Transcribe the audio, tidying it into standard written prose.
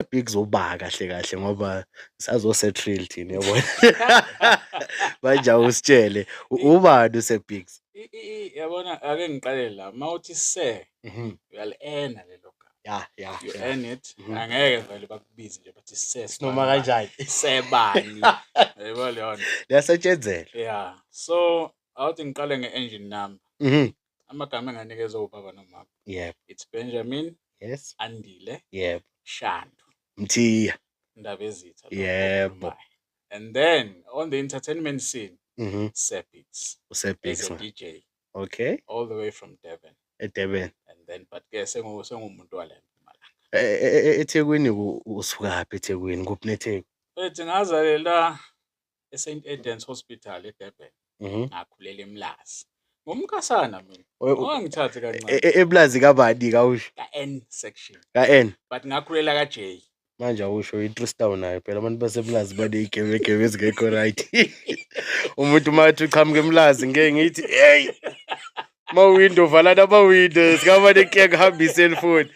uSir Biggs uba kahle kahle ngoba sazo-settle thina, yabona. Manje awusitshele, ubani uSir Biggs? Yabona, ake ngiqale la, uma uthi Sir, uyali-earn-a lelo gama. You earn it. Angeke vele bakubize nje bathi Sir. Noma kanjani. Sebani, yebo, leyo nto. Liyasetshenzelwa. Yeah, so awuthi ngiqale nge-engine number. Amagama enganikezwe ubaba nomama, it's Benjamin Andile Shandu. Mthiya. Ndabezitha lo okhulumayo. And then on the entertainment scene, Sir Biggs. uSir Biggs. As a Man. DJ, all the way from Durban. eDurban. And then, but ke sengumuntu wala eMpumalanga. EThekwini usukaphi eThekwini? Kuphi neTheku? Ethi ngazalelwa eSt Aidan's Hospital eDurban. Ngakhulela eMlazi. Ngumkhasana mina. Ungangithathi kancane. EMlazi kabani kawusho? Ka-N section. Ka-N. But ngakhulela ka-J. Manje awusho i-true nayo phela, abantu baseMlazi baney'gemegeme ezingekho right. Umuntu uma athi uqhamuka eMlazi, ngeke ngithi, hey, mawindow, valana amawindow, singaba nenkinga kuhamba iselfoni.